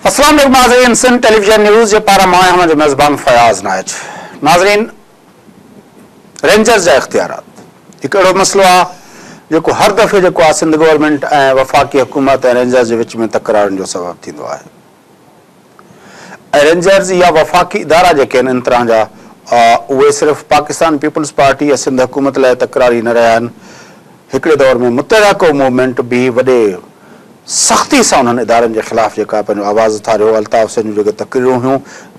السلام عليڪم ناظرين سنڌ ٽيليويزن نيوز جي پاران مان آهيان اوهان جو ميزبان فياض نائچ ناظرين رينجرز جا اختيارات هڪ اهڙو مسئلو آهي جيڪو هر دفعي جيڪو آهي سنڌ گورنمينٽ ۽ وفاقي حڪومت ۽ رينجرز جي وچ ۾ تڪرارن جو سبب ٿيندو آهي ۽ رينجرز يا وفاقي ادارا جيڪي آهن ان طرح جا اهي صرف پاڪستان پيپلز پارٽي يا سنڌ حڪومت لاء تڪراري نه رهيا آهن هڪڙي دور ۾ متحده قومي موومينٽ به وڏي سختي سان انهن ادارن جي خلاف جيڪا پنهنجو آواز اٿاريو، الطاف حسين جون جيڪي تقريرون هيون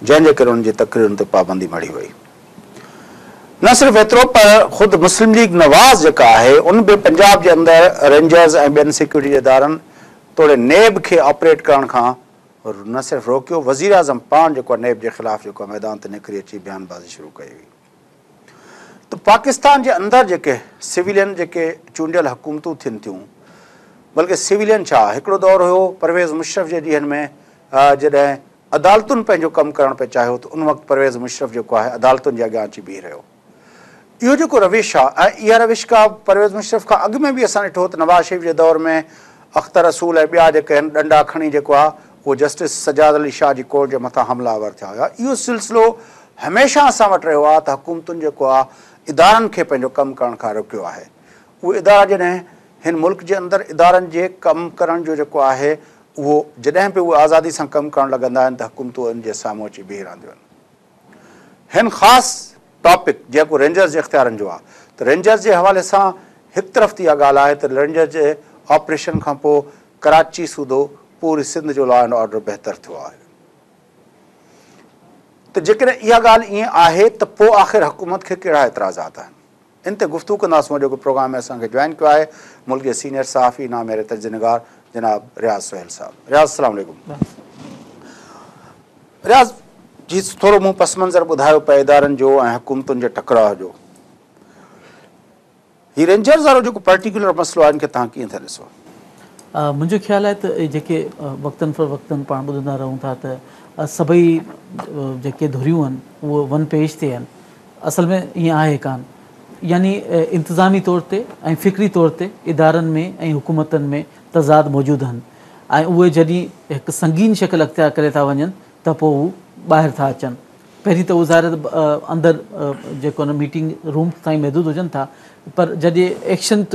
جنهن جي ڪري انهن جي تقريرن تي پابندي مڙهي وئي. نه صرف ايترو پر خود مسلم ليگ نواز جيڪا آهي ان به پنجاب جي اندر رينجرز ۽ ٻين سيڪيورٽي جي ادارن توڙي نيب کي آپريٽ ڪرڻ کان نه صرف روڪيو وزيراعظم پاڻ جيڪو آهي نيب جي خلاف جيڪو آهي ميدان تي نڪري اچي بيان بازي شروع ڪئي هئي. ته پاڪستان جي اندر جيڪي سويلين جيڪي چونڊيل حڪومتون ٿين ٿيون بلڪه سويلين ڇا هڪڙو دور هيو پرويز مشرف جي ڏينهن ۾ جڏهن عدالتن پنهنجو ڪم ڪرڻ پئي چاهيو ته ان وقت پرويز مشرف جيڪو آهي عدالتن جي اڳيان اچي بيهي رهيو اهو جيڪو روش آهي ۽ اها روش ڪا پرويز مشرف کان اڳ ۾ به اسان ڏٺو ته نواز شريف جي دور ۾ اختر رسول ۽ ٻيا جيڪي آهن ڏنڊا کڻي جيڪو آهي اهو جسٽس سجاد علي شاهه جي ڪورٽ جي مٿان حمله آور ٿيا هيا. اهو سلسلو هميشه اسان وٽ رهيو آهي ته حڪومتن جيڪو آهي ادارن کي پنهنجو ڪم ڪرڻ کان روڪيو آهي. اهي ادارا جڏهن هن ملڪ جي اندر ادارن جي ڪم ڪرڻ جو جيڪو آهي اهو جڏهن به اهي آزادي سان ڪم ڪرڻ لڳندا آهن ته حڪومتون ان جي سامهون اچي بيهي رهنديون آهن. هن خاص ٽاپڪ جيڪو رينجرز جي اختيارن جو آهي ته رينجرز جي حوالي سان هڪ طرف ته اها ڳالهه آهي ته رينجرز جي آپريشن کان پوء ڪراچي سوڌو پوري سنڌ جو لا اينڊ آرڊر بهتر ٿيو آهي ته جيڪڏهن اها ڳالهه ائين آهي ته پوء آخر حڪومت کي ڪهڙا اعتراضات آهن؟ ان تي گفتگو ڪنداسون اڄوڪي پروگرام ۾ اسان کي جوائن ڪيو آهي ملڪ جي سينيئر صحافي نامياري تجزيه نگار جناب رياض سهيل صاحب. رياض السلام عليڪم. رياض جي ٿورو مون پس منظر ٻڌايو پئي ادارن جو ۽ حڪومتن جي ٽڪراء جو. هي رينجرز وارو جيڪو پرٽيڪيولر مسئلو آهي ان کي توهان ڪيئن ٿا ڏسو؟ منهنجو خيال آهي ته جيڪي وقتن فوقتن پاڻ ٻڌندا رهون ٿا ته سڀئي جيڪي ڌريون آهن اهي ون پيج تي آهن اصل ۾ ائين آهي ڪانه يعني انتظامي طور تي ۽ فڪري طور تي ادارن ۾ ۽ حڪومتن ۾ تضاد موجود آهن ۽ اهي جڏهن هڪ سنگين شڪل اختيار ڪري ٿا وڃن ته پوء هو ٻاهر ٿا اچن پهرين ته اهي ظاهر اندر جيڪو نه ميٽنگ روم تائين محدود هجن ٿا پر جڏهن ايڪشن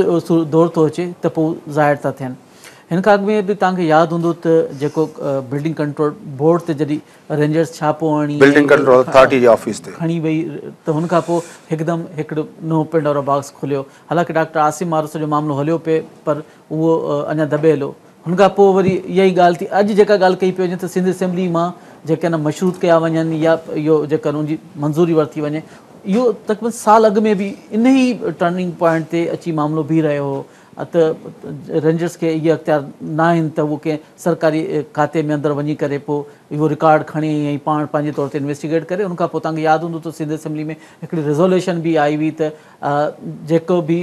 دور ٿو اچي ته پوء ظاهر ٿا ٿين. هن کان اڳ ۾ به توهان کي ياد هوندو ته جيڪو بلڊنگ ڪنٽرول بورڊ تي جڏهن رينجرز ڇاپو هڻي بلڊنگ ڪنٽرول اٿارٽي جي آفيس تي کڻي وئي ته هن کان پوء هڪدم هڪڙو نئون پنڊورا باڪس کليو حالانڪه ڊاڪٽر عاصم مارو سڄو معاملو هليو پئي پر اهو اڃا دٻيل هو. هن کان پوء وري اها ئي ڳالهه ٿي اڄ جيڪا ڳالهه ڪئي پئي وڃي ته سنڌ اسيمبلي مان جيڪا نه مشروط ڪيا وڃن يا اهو جيڪا ان جي منظوري ورتي وڃي اهو تقريبن سال اڳ ۾ به ان ئي ٽرننگ پوائنٽ تي اچي معاملو بيهي رهيو هو ته رينجرز کي اهي اختيار نه آهن ته هو ڪنهن سرڪاري کاتي ۾ اندر وڃي ڪري پوء اهو رڪارڊ کڻي ۽ پاڻ پنهنجي طور تي انويسٽيگيٽ ڪري ان کان پوء توهان کي ياد هوندو ته سنڌ اسيمبلي ۾ هڪڙي ريزوليوشن به آئي هئي ته جيڪو به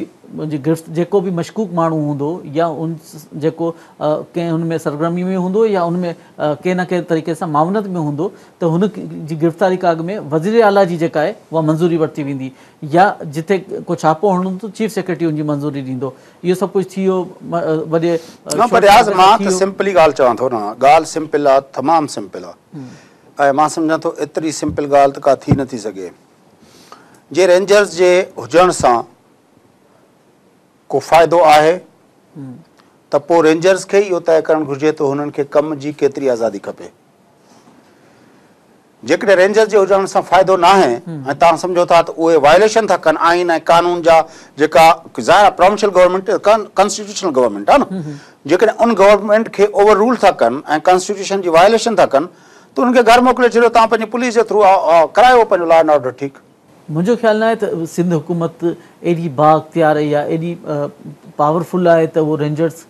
گرفت جيڪو به مشڪوڪ ماڻهو هوندو يا ان جيڪو ڪنهن هن ۾ سرگرمي ۾ هوندو يا ان ۾ ڪنهن نه ڪنهن طريقي سان معاونت ۾ هوندو ته هن جي گرفتاري کان اڳ ۾ وزير اعليٰ جي جيڪا آهي اها منظوري ورتي ويندي يا جتي ڪو ڇاپو هڻڻو هوندو ته چيف سيڪريٽري ان جي منظوري ڏيندو اهو سڀ ڪجهه ٿي ويو وڏي نه پر رياض مان ته سمپلي ڳالهه چوان ٿو نه ڳالهه سمپل آ تمام سمپل آ ۽ مان سمجهان ٿو ايتري سمپل ڳالهه ته ڪا ٿي نٿي سگهي جي رينجرز جي هجڻ سان ڪو فائدو آهي ته پوء رينجرز کي ئي اهو طئي ڪرڻ گهرجي ته هنن کي ڪم جي ڪيتري آزادي کپي. جيڪڏهن رينجرز جي هجڻ سان فائدو ناهي ۽ توهان سمجهو ٿا ته اهي وائليشن ٿا ڪن آئين ۽ قانون جا جيڪا ظاهر آهي پراونشل گورنمينٽ ڪانسٽيٽيوشنل گورنمينٽ آهي نه جيڪڏهن ان گورنمينٽ کي اوور رول ٿا ڪن ۽ ڪانسٽيٽيوشن جي وائليشن ٿا ڪن ته انهن کي گهر موڪلي ڇڏيو، توهان پنهنجي پوليس جي ٿرو ڪرايو پنهنجو لا اينڊ آرڊر ٺيڪ. منهنجو خيال ناهي ته سنڌ حڪومت ايڏي بااختيار يا ايڏي پاورفل آهي ته اهو رينجرز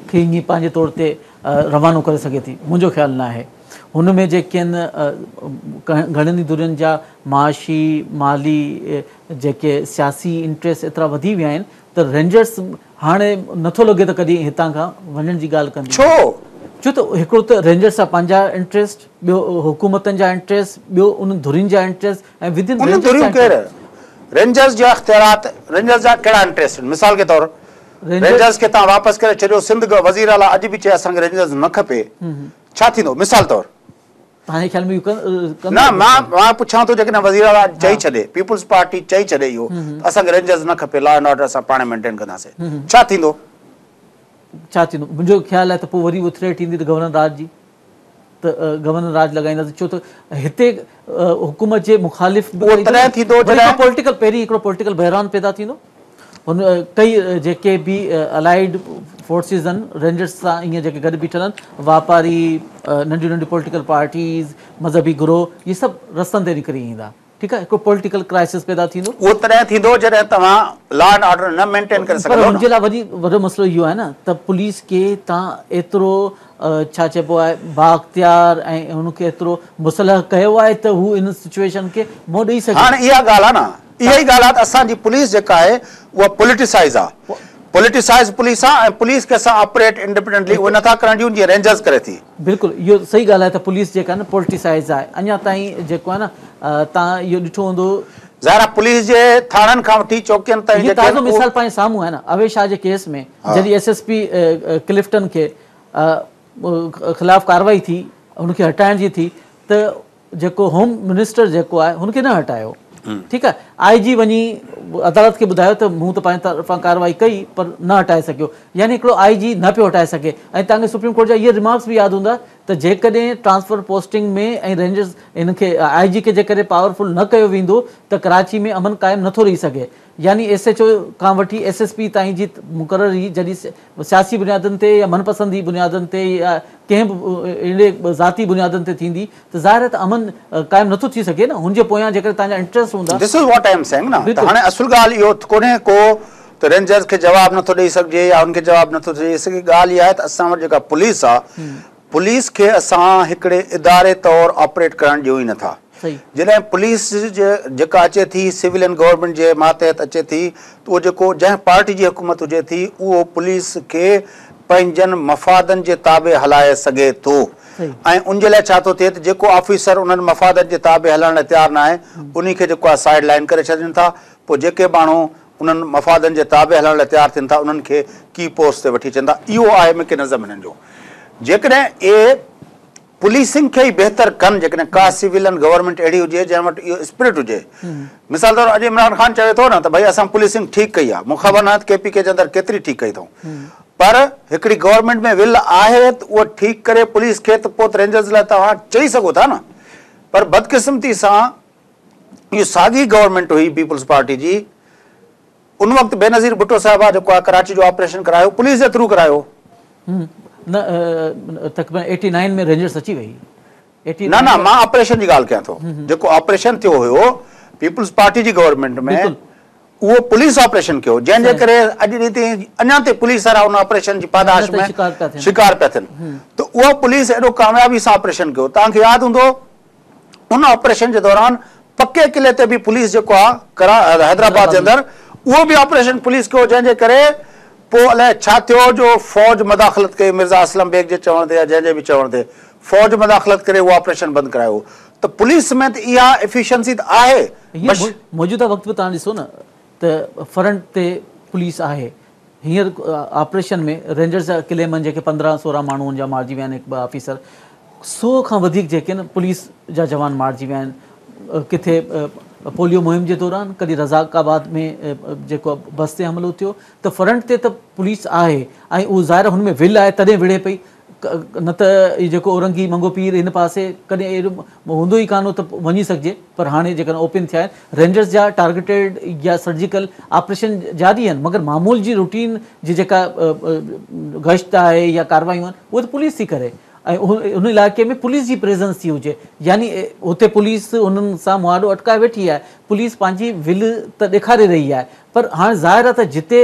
کي ائين پنهنجي طور تي روانو ڪري سگهي ٿي منهنجو خيال ناهي هن ۾ جيڪي آهن گهڻن ئي ڌرين جا معاشي مالي جيڪي سياسي انٽريسٽ ايترا وڌي ويا آهن ته رينجرز هاڻي نٿو لڳي ته ڪڏهن هتان کان وڃڻ جي ڳالهه ڪندي. ڇو؟ ڇو ته هڪڙو ته رينجرز جا پنهنجا انٽريسٽ، ٻيو حڪومتن جا انٽريسٽ، ٻيو انهن ڌرين جا انٽريسٽ ۽ ودن انهن رينجرز جا ڌريون ڪير؟ انٽريسٽ. رينجرز جا اختيارات، رينجرز جا ڪهڙا انٽريسٽ آهن؟ مثال ڪي طور رينجرز کي توهان واپس ڪري ڇڏيو، سنڌ وزير اعليٰ اڄ به چئي اسان کي رينجرز نه کپي ڇا ٿيندو مثال طور؟ توهان جي خيال ۾ اهو ڪندو؟ نه مان مان پڇان ٿو جيڪڏهن وزير اعليٰ چئي ڇڏي پيپلز پارٽي چئي ڇڏي اهو ته اسان کي رينجرز نه کپي لا اينڊ آرڊر اسان پاڻ مينٽين ڪنداسين ڇا ٿيندو؟ ڇا ٿيندو منهنجو خيال آهي ته پوء وري اهو ٿريٽ ايندي ته گورنر راڄ جي ته گورنر راڄ لڳائينداسين ڇو ته هتي حڪومت جي مخالف به اهو تڏهن ٿيندو جڏهن پوليٽيڪل پهرين هڪڙو پوليٽيڪل بحران پيدا ٿيندو هن ڪئي جيڪي به الائيڊ فورسز آهن رينجرز سان ائين جيڪي گڏ بيٺل آهن واپاري ننڍيون ننڍيون پوليٽيڪل پارٽيز مذهبي گروهه اهي سڀ رستن تي نڪري ايندا ٺيڪ آهي هڪڙو پوليٽيڪل ڪرائسس پيدا ٿيندو. اهو تڏهن ٿيندو جڏهن توهان لا اينڊ آرڊر نه مينٽين ڪري پر سگهندو هن نه. جي لاء وري وڏو مسئلو اهو آهي نه ته پوليس کي توهان ايترو ڇا چئبو آهي بااختيار ۽ هن کي ايترو مسلح ڪيو آهي ته هو ان سچوئيشن کي منهن ڏئي سگهي. هاڻ اها ڳالهه آهي نه اها ئي ڳالهه آهي ته اسان جي پوليس جيڪا آهي اها پوليٽيسائيز آهي پوليٽيسائيز پوليس آهي ۽ پوليس کي اسان آپريٽ انڊيپينڊنٽلي اهي نٿا ڪرڻ ڏيون جيئن رينجرز ڪري ٿي. بلڪل اهو صحيح ڳالهه آهي ته پوليس جيڪا نه پوليٽيسائيز آهي اڃا تائين جيڪو آهي نه توهان اهو ڏٺو هوندو. ظاهر آهي پوليس جي ٿاڻن کان وٺي چوڪين تائين هي جيڪي تازو آهن مثال پنهنجي سامهون آهي نه اويس شاهه جي ڪيس ۾ جڏهن ايس ايس پي ڪلفٽن کي خلاف ڪارروائي ٿي هن کي هٽائڻ جي ٿي ته جيڪو هوم منسٽر جيڪو آهي هن کي نه هٽايو ٺيڪ آهي آء جي وڃي عدالت کي ٻڌايو ته مون ته پنهنجي طرفان ڪارروائي ڪئي پر نه هٽائي سگهيو يعني هڪڙو آء جي نه پيو هٽائي سگهي ۽ توهان کي سپريم ڪورٽ جا اهي ريمارڪس به ياد هوندا ته جيڪڏهن ٽرانسفر پوسٽنگ ۾ ۽ رينجرز هن کي آء جي کي جيڪڏهن پاورفل نه ڪيو ويندو ته ڪراچي ۾ امن قائم نٿو رهي سگهي يعني ايس ايڇ او کان وٺي ايس ايس پي تائين جي مقرري جڏهن سياسي بنيادن تي يا من پسندي بنيادن تي يا ڪنهن به اهڙي ذاتي بنيادن تي ٿيندي ته ظاهر آهي ته امن قائم نٿو ٿي سگهي نه هن جي پويان جيڪڏهن توهان جا انٽريسٽ هوندا. This is what I am saying نه ته هاڻي اصل ڳالهه اهو ڪونهي ڪو ته رينجرز کي جواب نٿو ڏئي سگهجي يا هن کي جواب نٿو ڏئي سگهجي ڳالهه اها آهي ته اسان وٽ جيڪا پوليس آهي پوليس کي اسان هڪڙي اداري طور آپريٽ ڪرڻ ڏيون ئي نٿا. جڏهن پوليس جيڪا اچي ٿي سويلين گورنمينٽ جي ماتحت اچي ٿي ته اهو جيڪو جنهن پارٽي جي حڪومت هجي ٿي اهو پوليس کي پنهنجن مفادن جي تابع هلائي سگهي ٿو ۽ ان جي لاء ڇا ٿو ٿئي ته جيڪو آفيسر انهن مفادن جي تابع هلڻ لاء تيار ناهي انهي کي جيڪو آهي سائيڊ لائين ڪري ڇڏين ٿا پوء جيڪي ماڻهو انهن مفادن جي تابع هلڻ لاء تيار ٿين ٿا انهن کي ڪي پوسٽ تي وٺي اچن ٿا اهو آهي ميڪنزم هنن جو جيڪڏهن اهي پوليسنگ کي ئي بهتر ڪن جيڪڏهن ڪا سويلين گورنمينٽ اهڙي هجي جنهن وٽ اهو اسپرٽ هجي مثال طور اڄ عمران خان چوي ٿو نه ته ڀئي اسان پوليسنگ ٺيڪ ڪئي آهي مون کي خبر ناهي ته ڪي پي ڪي جي اندر ڪيتري ٺيڪ ڪئي اٿئون پر هڪڙي گورنمينٽ ۾ ول آهي ته اهو ٺيڪ ڪري پوليس کي ته پوء ته رينجرز لاء توهان چئي سگهو ٿا نه پر بدقسمتي سان اهو ساڳي گورنمينٽ هئي پيپلز پارٽي جي ان وقت بينظير ڀٽو صاحبه جيڪو آهي ڪراچي جو آپريشن ڪرايو پوليس جي ٿرو ڪرايو. نه تقريبن ايٽي نائن ۾ رينجرز اچي وئي. نه نه مان آپريشن جي ڳالهه ڪيان ٿو جيڪو آپريشن ٿيو هيو پيپلز پارٽي جي گورنمينٽ ۾ اهو پوليس آپريشن ڪيو جنهن جي ڪري اڄ ڏينهن تائين اڃا تائين پوليس وارا ان آپريشن جي پاداش ۾ شڪار پيا ٿين ته اهو پوليس ايڏو ڪاميابي سان آپريشن ڪيو توهان کي ياد هوندو ان آپريشن جي دوران پڪي قلعي تي به پوليس جيڪو آ حيدرآباد جي اندر اهو به آپريشن پوليس ڪيو جنهن جي ڪري پوء الائي ڇا ٿيو جو فوج مداخلت ڪئي مرزا اسلم بيگ جي چوڻ تي يا جنهن جي به چوڻ تي فوج مداخلت ڪري اهو آپريشن بند ڪرايو ته پوليس ۾ ته اها افيشنسي ته آهي. موجوده وقت به توهان ڏسو نه ته فرنٽ تي پوليس آهي هينئر آپريشن ۾ رينجرز جا قلعي مان جيڪي 15 16 ماڻهو ان جا مارجي ويا آهن هڪ ٻه آفيسر سو کان وڌيڪ جيڪي آهن پوليس جا جوان مارجي ويا آهن ڪٿي پوليو مهم جي دوران ڪڏهن رزاق آباد ۾ جيڪو بس تي حملو ٿيو ته فرنٽ تي ته پوليس آهي ۽ اهو ظاهر هن ۾ ول آهي تڏهن وڙهي پئي نه ته هي جيڪو اورنگي منگهو پير هن پاسي ڪڏهن اهڙو هوندو ئي ڪانه هو ته وڃي سگهجي پر هاڻي جيڪڏهن اوپن ٿيا آهن رينجرز جا ٽارگيٽيڊ يا سرجيڪل آپريشن جاري آهن مگر معمول جي روٽين جي جيڪا گشت آهي يا ڪاروايون آهن اهي ته پوليس ٿي ڪري ۽ ان علائقي ۾ پوليس جي پريزنس ٿي هجي يعني هتي پوليس انهن سان مهاڏو اٽڪائي ويٺي آهي پوليس پنهنجي ول ته ڏيکاري رهي آهي پر هاڻ ظاهر آهي ته جتي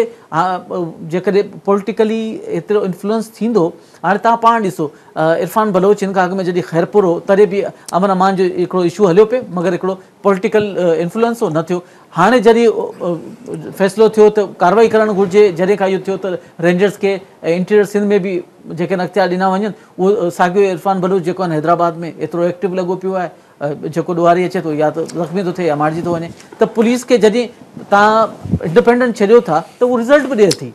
جيڪڏهن پوليٽيڪلي ايترو انفلوئنس ٿيندو هاڻي توهان پاڻ ڏسو عرفان بلوچ هن کان اڳ ۾ جڏهن خيرپور هو تڏهن به امن امان جو هڪڙو اشو هليو پئي مگر هڪڙو پوليٽيڪل انفلوئنس هو نه ٿيو هاڻي جڏهن فيصلو ٿيو ته ڪارروائي ڪرڻ گهرجي جڏهن کان اهو ٿيو ته رينجرز کي انٽيريئر سنڌ ۾ به جيڪي اختيار ڏنا وڃن اهو ساڳيو عرفان بلوچ جيڪو آهي حيدرآباد ۾ ايترو ايڪٽو لڳو پيو آهي جيڪو ڏوهاري اچي ٿو يا ته زخمي ٿو ٿئي يا مارجي ٿو وڃي ته پوليس کي جڏهن توهان انڊيپينڊنٽ ڇڏيو ٿا ته اهو رزلٽ به ڏئي ٿي.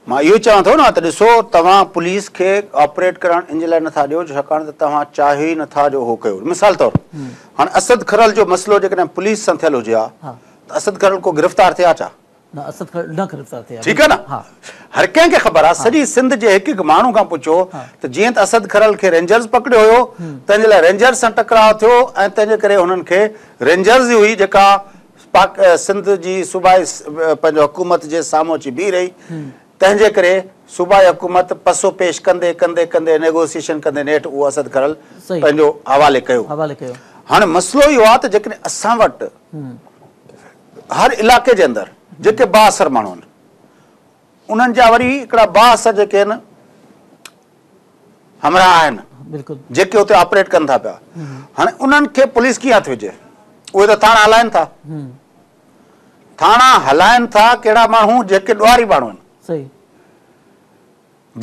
مان اهو ئي چوان ٿو نه ته ڏسو توهان پوليس کي آپريٽ ڪرڻ ان جي لاء نٿا ڏيو ڇاڪاڻ ته توهان چاهيو ئي نٿا جو اهو ڪيو. مثال طور هاڻي اسد کرل جو مسئلو جيڪڏهن پوليس سان ٿيل هجي ها ته اسد کرل ڪو گرفتار ٿئي ها ڇا؟ نه اسد کرل نه گرفتار ٿئي ها. ٺيڪ آهي نه هر ڪنهن کي خبر آهي سڄي سنڌ جي هڪ هڪ ماڻهو کان پڇو ته جيئن ته اسد کرل کي رينجرز پڪڙيو هيو تنهن جي لاء رينجرز سان ٽڪراء ٿيو ۽ تنهن جي ڪري هنن کي رينجرز ئي هئي جيڪا پاڪ سنڌ جي صوبائي پنهنجو حڪومت جي سامهون اچي بيهي رهي تنهن جي ڪري صوبائي حڪومت پسو پيش ڪندي ڪندي ڪندي نيگوسيئيشن ڪندي نيٺ اهو اسد کرل پنهنجو حوالي ڪيو. هاڻي مسئلو اهو آهي ته جيڪڏهن اسان وٽ هر علائقي جي اندر جيڪي بااثر ماڻهو آهن انهن جا وري هڪڙا بااثر جيڪي آهن همراهه آهن جيڪي اتي آپريٽ ڪن ٿا پيا هاڻي انهن کي پوليس ڪيئن هٿ وجهي اهي ته ٿاڻا هلائن ٿا ٿاڻا هلائن ٿا ڪهڙا ماڻهو جيڪي ڏوهاري ماڻهو آهن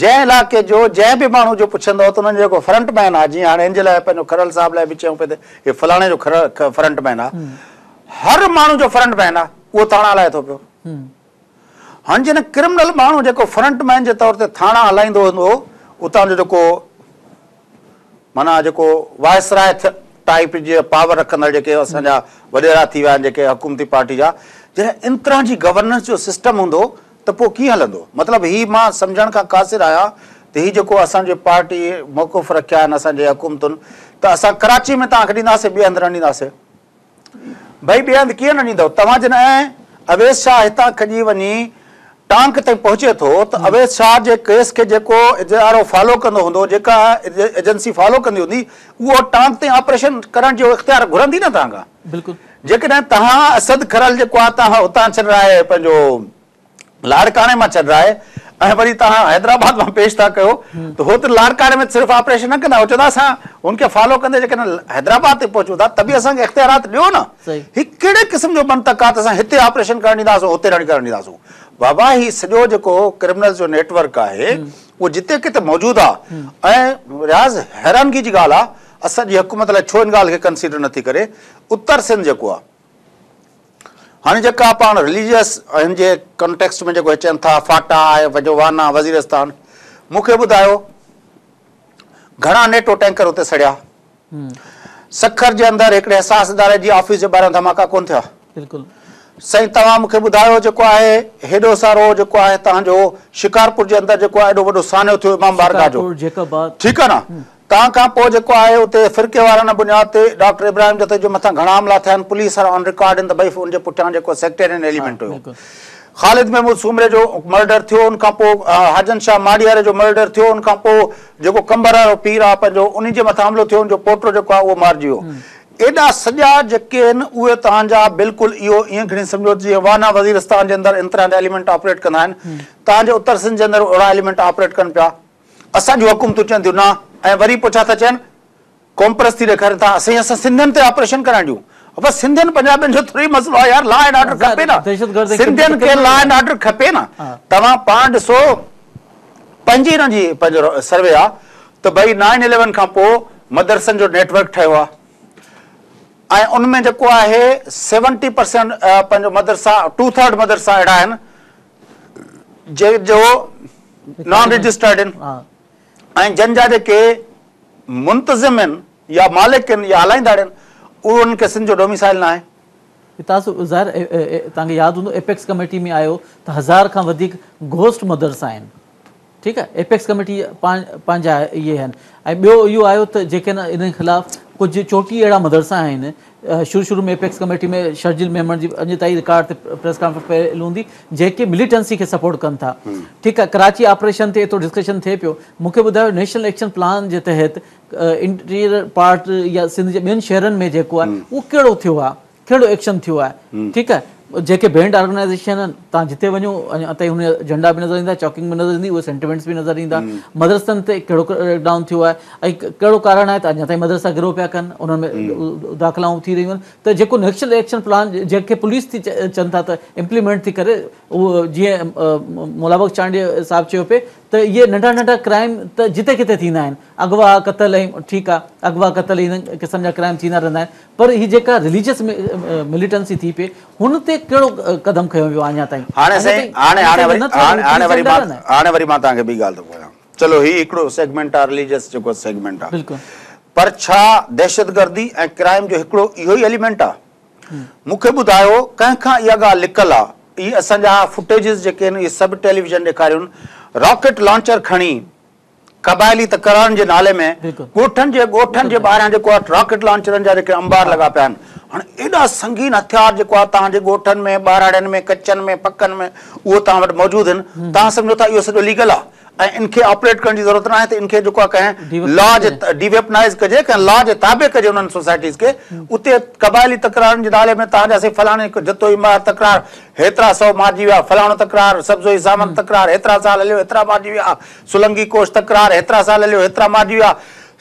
جنهن علائقي جو جنهن به ماڻهو جو پڇندو ته انهن جو جيڪو فرنٽ مين آهي جيئن هاڻي ان جي لاء پنهنجو کرل صاحب لاء به چيون پئي ته هي فلاڻي جو فرنٽ مين آهي هر ماڻهو جو فرنٽ مين آهي اهو ٿاڻا هلائي ٿو پيو هاڻ جنھن ڪرمنل ماڻھو جيڪو فرنٽ مين جي طور تي ٿاڻا ھلائيندو ھوندو ھو اتان جو جيڪو معنيٰ جيڪو وائسراء ٽائيپ جي پاور رکندڙ جيڪي اسان جا وڏيرا ٿي ويا آھن جيڪي حڪومتي پارٽي جا جڏھن ان طرح جي گورننس جو سسٽم ھوندو ته پوء ڪيئن ھلندو مطلب ھي مان سمجھڻ کان قاصر آھيان ته ھي جيڪو اسان جي پارٽي موقف رکيا آھن اسان جي حڪومتن ته اسان ڪراچي ۾ توھان کي ڏينداسين ٻئي ھنڌ نه ڏينداسين. ڀئي ٻئي هنڌ ڪيئن نه ڏيندؤ؟ توهان جڏهن اويس شاهه هتان کڄي وڃي ٽانڪ تائين پهچي ٿو ته اويس شاهه جي ڪيس کي جيڪو ادارو فالو ڪندو هوندو، جيڪا ايجنسي فالو ڪندي هوندي، اهو ٽانڪ تائين آپريشن ڪرڻ جو اختيار گهرندي نه توهان کان. بلڪل. جيڪڏهن توهان اسد کرل جيڪو آهي توهان هتان ڇڏرائي پنهنجو لاڙڪاڻي مان ڇڏرائي ۽ وري توهان حيدرآباد مان پيش ٿا ڪيو ته هو ته لاڙڪاڻي ۾ صرف آپريشن نه ڪندا هو چوندا اسان هن کي فالو ڪندي جيڪڏهن حيدرآباد تي پهچون ٿا ته به اسان کي اختيارات ڏيو نه هي ڪهڙي قسم جو منطق آهي ته اسان هتي آپريشن ڪرڻ ڏينداسون هتي نه ڪرڻ ڏينداسون بابا هي سڄو جيڪو ڪرمنلز جو نيٽ ورڪ آهي اهو جتي ڪٿي موجود آهي ۽ رياض حيرانگي جي ڳالهه آهي اسان جي حڪومت الائي ڇو ان ڳالهه کي ڪنسيڊر نٿي ڪري اتر سنڌ جيڪو آهي هاڻي جيڪا پاڻ رليجيس هن جي ڪانٽيڪسٽ ۾ جيڪو چون ٿا فاٽا ۽ وجو وانا وزيرستان مون کي ٻڌايو گهڻا نيٽو ٽينڪر اتي سڙيا سکر جي اندر هڪڙي حساس اداري جي آفيس جي ٻاهران ڌماڪا ڪون ٿيا بلڪل سائين توهان مون کي ٻڌايو جيڪو آهي هيڏو سارو جيڪو آهي توهان جو شڪارپور جي اندر جيڪو آهي ايڏو وڏو سانحو ٿيو امام بارگاهه جو ٺيڪ آهي نه تنهن کان پوء جيڪو آهي اتي فرقي وارانه بنياد تي ڊاڪٽر ابراهيم جتوئي جي مٿان گهڻا حملا ٿيا آهن، پوليس وارا آن رڪارڊ آهن ته ڀئي ان جي پٺيان جيڪو سيڪٽيرين ايليمينٽ هيو. خالد محمود سومري جو مرڊر ٿيو ان کان پوء حاجن شاهه ماڙياري جو مرڊر ٿيو ان کان پوء جيڪو قمبر وارو پير آهي پنهنجو انهي جي مٿان حملو ٿيو ان جو پوٽو جيڪو آهي اهو مارجي ويو. ايڏا سڄا جيڪي آهن اهي توهان جا بلڪل اهو ائين کڻي سمجهو ته جيئن وانا وزيرستان جي اندر ان طرح جا ايليمينٽ آپريٽ ڪندا آهن توهان جي اتر سنڌ جي اندر اهڙا ايليمينٽ آپريٽ ڪن پيا. اسان جون حڪومتون چون ٿيون نه ۽ وري پوء ڇا ٿا چون قومپرستي ڏيکارين ٿا سائين اسان سنڌين تي آپريشن ڪرائڻ ڏيون ابا سنڌين پنجابين جو ٿوري مسئلو آهي يار لا اينڊ آرڊر کپي نه سنڌين کي لا اينڊ آرڊر کپي نه توهان پاڻ ڏسو پنهنجي هنن جي پنهنجو سروي آ ته ڀئي نائن اليون کان پوء مدرسن جو نيٽ ورڪ ٺهيو آ ۽ ان ۾ جيڪو آهي 70% پنهنجو مدرسا ٽو ٿرڊ مدرسا اهڙا آهن جي جو نان رجسٽرڊ آهن ۽ جن جا جيڪي منتظم آهن يا مالڪ آهن يا هلائيندڙ آهن اهو انهن کي سنڌ جو ڊوميسائل ناهي. تاسو ظاهر توهان کي ياد هوندو ايپيڪس ڪميٽي ۾ آيو ته هزار کان وڌيڪ گهوسٽ مدرسا آهن ٺيڪ آهي ايپيڪس ڪميٽي پنهنجا اهي آهن ۽ ٻيو اهو آيو ته جيڪي نه انهن خلاف ڪجهه 34 اهڙا مدرسا آهن شروع شروع ۾ ايپيڪس ڪميٽي ۾ شرجيل ميمڻ جي اڄ تائين رڪارڊ تي پريس ڪانفرنس پيل هوندي جيڪي مليٽنسي کي سپورٽ ڪن ٿا ٺيڪ آهي ڪراچي آپريشن تي ايترو ڊسڪشن ٿئي پيو مون کي ٻڌايو نيشنل ايڪشن پلان جي تحت انٽيريئر پارٽ يا سنڌ جي ٻين شهرن ۾ جيڪو آهي اهو ڪهڙو ٿيو آهي ڪهڙو ايڪشن ٿيو آهي ٺيڪ آهي جيڪي بينڊ آرگنائيزيشن آهن توهان جتي وڃو اڃا تائين هن جا جهنڊا به نظر ايندا چاڪنگ به نظر ايندي اهي سينٽيمينٽس به نظر ايندا مدرسن تي ڪهڙو ڪريڪ ڊائون ٿيو آهي ۽ ڪهڙو ڪارڻ آهي ته اڃا تائين مدرسا گرو پيا ڪن انهن ۾ داخلائون ٿي رهيون آهن ته جيڪو نيشنل ايڪشن پلان جنهن کي پوليس ٿي چون ٿا ته امپليمينٽ ٿي ڪري اهو جيئن مولا بخش چانڊيو صاحب چيو پئي ته اهي ننڍا ننڍا ڪرائم ته جتي ڪٿي ٿيندا آهن اغوا قتل ۽ ٺيڪ آهي اغوا قتل ان قسم جا ڪرائم ٿيندا رهندا آهن پر هي جيڪا رليجس مليٽنسي ٿي پئي هن تي تي ڪهڙو قدم کنيو ويو آهي اڃا تائين؟ هاڻي سائين هاڻي هاڻي وري هاڻي وري مان هاڻي وري مان توهان کي ٻي ڳالهه ٿو ٻڌايان چلو هي هڪڙو سيگمينٽ آهي رليجس جيڪو سيگمينٽ آهي بلڪل پر ڇا دهشتگردي ۽ ڪرائم جو هڪڙو اهو ئي ايليمينٽ آهي مون کي ٻڌايو ڪنهن کان اها ڳالهه لڪل آهي اهي اسان جا فوٽيجز جيڪي آهن اهي سڀ ٽيليويزن ڏيکاريون راڪيٽ لانچر کڻي قبائلي تڪرارن جي نالي ۾ ڳوٺن جي ڳوٺن جي ٻاهران جيڪو آهي راڪيٽ لانچرن جا جيڪي انبار لڳا پيا آهن هاڻي ايڏا سنگين هٿيار جيڪو آهي توهان جي ڳوٺن ۾ ٻهراڙين ۾ ڪچن ۾ پڪن ۾ اهو توهان وٽ موجود آهن توهان سمجهو ٿا اهو سڄو ليگل آهي ۽ ان کي آپريٽ ڪرڻ جي ضرورت ناهي ته ان کي جيڪو آهي ڪنهن لا جي ڊي ويپنائز ڪجي ڪنهن لا جي تابع ڪجي انهن سوسائٽيز کي اتي قبائلي تڪرارن جي نالي ۾ توهان جا سي فلاڻي جتوئي مار تڪرار هيترا سو مارجي ويا فلاڻو تڪرار سبزوئي ساوند تڪرار هيترا سال هليو هيترا مارجي ويا سولنگي ڪوش تڪرار هيترا سال هليو هيترا مارجي ويا.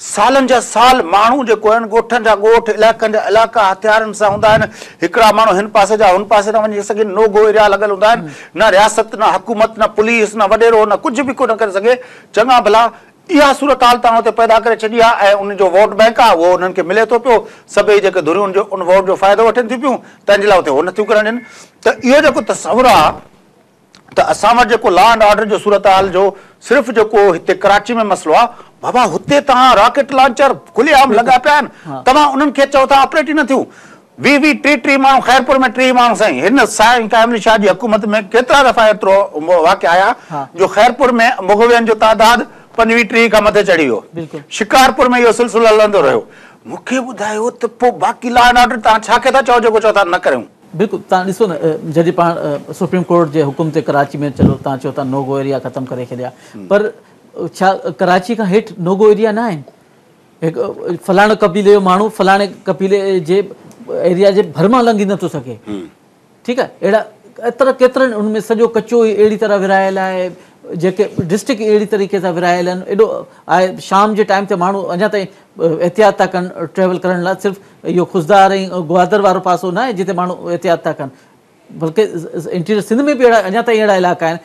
سالن جا سال ماڻهو جيڪو آهن ڳوٺن جا ڳوٺ علائقن جا علائقا هٿيارن سان هوندا آهن. هڪڙا ماڻهو هن پاسي جا هن پاسي نه وڃي سگهن نو گو ايريا لڳل هوندا آهن. نه رياست نه حڪومت نه پوليس نه وڏيرو نه ڪجهه به ڪو نه ڪري سگهي. چڱا ڀلا اها صورتحال توهان اتي پيدا ڪري ڇڏي آهي ۽ انهن جو ووٽ بئنڪ آهي اهو انهن کي ملي ٿو پيو. سڀئي جيڪي ڌريون ان جو ان ووٽ جو فائدو وٺن ٿيون پيون تنهن جي لاء اتي هو نٿيون ڪرڻ ڏين ته اهو جيڪو تصور آهي ته اسان وٽ جيڪو لا اينڊ آرڊر جو صورتحال جو صرف جيڪو هتي ڪراچي ۾ مسئلو آهي بابا هتي توهان راڪيٽ لانچر کلي عام لڳا پيا آهن توهان انهن کي چئو ٿا آپريٽ ئي نه ٿيون ويهه ويهه ٽيهه ٽيهه ماڻهو خيرپور ۾ 30 ماڻهو سائين هن سائين قائم علي شاهه جي حڪومت ۾ ڪيترا دفعا ايترو واقعا آيا جو خيرپور ۾ مغوين جو تعداد 25 30 کان مٿي چڙهي ويو شڪارپور ۾ اهو سلسلو هلندو رهيو مون کي ٻڌايو ته پوء باقي لا اينڊ آرڊر توهان ڇا کي ٿا چئو جيڪو چئو ٿا نه ڪريون. بلڪل توهان ڏسو نه جڏهن پاڻ سپريم ڪورٽ جي حڪم تي ڪراچي ۾ چلو توهان چئو ٿا نو گو ايريا ختم ڪري ڇڏيا پر ڇا ڪراچي کان هيٺ نو گو ايريا نه آهن هڪ فلاڻي قبيلي جو ماڻهو فلاڻي قبيلي جي ايريا جي ڀر مان لنگهي نٿو سگهي ٺيڪ آهي اهڙا ايترا ڪيترن ان ۾ سڄو ڪچو ئي اهڙي طرح ورهايل آهي جيڪي ڊسٽرڪٽ اهڙي طريقي سان ورهايل آهن ايڏو آهي شام جي ٽائيم تي ماڻهو اڃا تائين احتياط ٿا ڪن ٽريول ڪرڻ لاء صرف اهو خضدار ۽ گوادر وارو پاسو ناهي جتي ماڻهو احتياط ٿا ڪن بلڪه انٽيريئر سنڌ ۾ به اهڙا اڃا تائين اهڙا علائقا آهن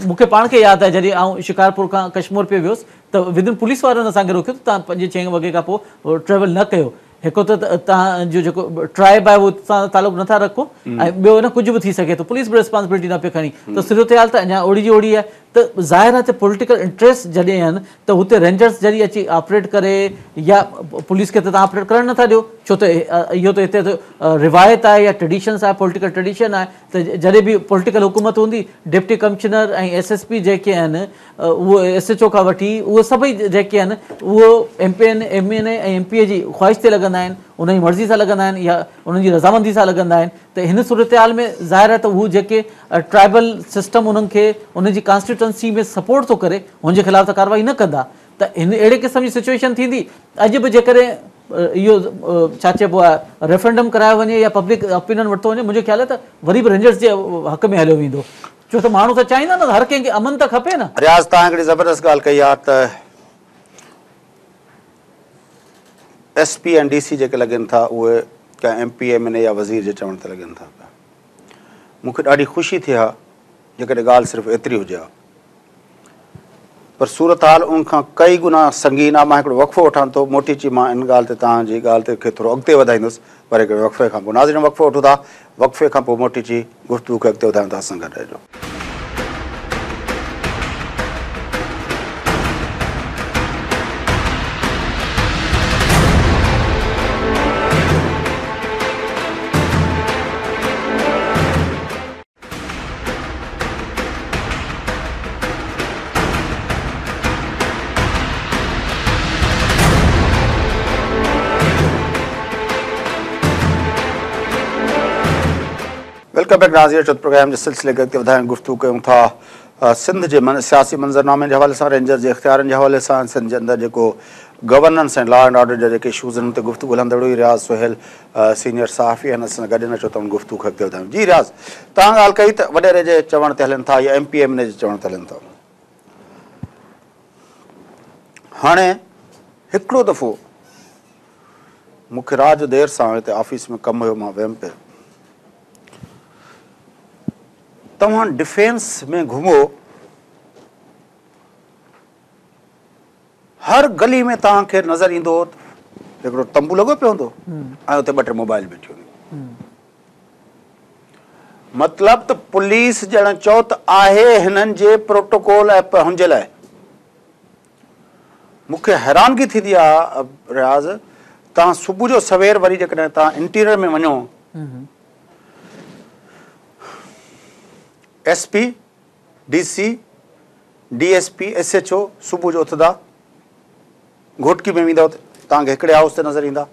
مون کي پاڻ کي ياد آهي جڏهن آئون شڪارپور کان ڪشمور پئي ويس ته ودن پوليس وارن اسان کي روڪيو ته توهان پنجين ڇهين وڳي کان پوء ٽريول نه ڪيو هڪ ته توهان جو جيڪو ٽرائب آهي اهو سان تعلق نٿا رکو ۽ ٻيو نه ڪجهه به ٿي سگهي ٿو پوليس به ريسپانسبلٽي نه پئي کڻي ته صورتحال ته اڃا اوڙي جي اوڙي آهي ته ظاهر آهي ته پوليٽيڪل انٽريسٽ جڏهن آهن ته هتي رينجرز جڏهن اچي آپريٽ ڪري يا پوليس کي ته توهان آپريٽ ڪرڻ نٿا ڏيو ڇو ته اهو ته هتي ته روايت آهي يا ٽريڊيشنس آهي پوليٽيڪل ٽريڊيشن آهي ته جڏهن به پوليٽيڪل حڪومت هوندي deputy commissioner ۽ S S P جيڪي آهن اهو ايس ايڇ او کان وٺي اهي سڀئي جيڪي آهن اهو M P N M N A ۽ M P اي جي خواهش تي لڳندا آهن انهن جي مرضي سان لڳندا آهن يا انهن جي رضامندي سان لڳندا آهن ته هن صورتحال ۾ ظاهر آهي ته هو جيڪي ٽرائبل سسٽم انهن کي انهن جي ڪانسٽيٽوئنسي ۾ سپورٽ ٿو ڪري هن جي خلاف ته ڪارروائي نه ڪندا ته هن اهڙي قسم جي سچوئيشن ٿيندي اڄ به جيڪڏهن اهو ڇا چئبو آهي ريفرنڊم ڪرايو وڃي يا پبلڪ اپينين ورتو وڃي منهنجو خيال آهي ته وري به رينجرز جي حق ۾ هليو ويندو ڇو ته ماڻهو ته چاهيندا نه هر ڪنهن کي امن ته کپي نه. رياض توهان هڪڙي زبردست ڳالهه ڪئي آهي ته ايس پي ۽ ڊي سي جيڪي لڳن ٿا اهي ڪنهن ايم پي ايم اين اي يا وزير جي چوڻ تي لڳن ٿا پيا. مون کي ڏاڍي خوشي ٿئي ها جيڪڏهن ڳالهه صرف ايتري هجي ها پر صورتحال ان کان ڪئي گنا سنگين آهي. مان هڪڙو وقفو وٺان ٿو موٽي اچي مان ان ڳالهه تي توهان جي ڳالهه تي کي ٿورو اڳتي وڌائيندس پر هڪڙي وقفي کان پوء. ناظرين وقفو وٺون ٿا وقفي کان پوء موٽي اچي گفتگو کي اڳتي وڌايون ٿا اسان سان گڏ رهجو. Welcome back ناظرين اچو ته پروگرام جي سلسلي کي اڳتي وڌائڻ گفتگو ڪيون ٿا سنڌ جي سياسي منظرنامي جي حوالي سان رينجرز جي اختيارن جي حوالي سان سنڌ جي اندر جيڪو گورننس ۽ لا اينڊ آرڊر جا جيڪي اشوز آهن ان تي گفتگو هلندڙ هئي رياض سهيل سينيئر صحافي آهن اسان سان گڏ آهن اچو ته ان گفتگو کي اڳتي وڌايون جي رياض توهان ڳالهه ڪئي ته وڏيري جي چوڻ تي هلن ٿا يا ايم پي ايم اين اي جي چوڻ تي هلن ٿا هاڻي هڪڙو دفعو مون کي رات جو دير سان هتي آفيس ۾ ڪم هيو مان ويم پئي توهان ڊفينس ۾ گهمو هر گلي ۾ توهان کي نظر ايندو هڪڙو تنبو لڳو پيو هوندو ۽ اتي ٻه ٽي موبائل بيٺيون هونديون. مطلب ته پوليس ڄڻ چئو ته آهي هنن جي پروٽوڪول ۽ هن جي لاء. مون کي حيرانگي ٿيندي آ رياض توهان صبح جو سوير وري جيڪڏهن توهان انٽيريئر ۾ وڃو S P, D C, D S P, S H O صبح جو اٿندا گهوٽڪي ۾ ويندؤ ته توهان کي هڪڙي هائوس تي نظر ايندا،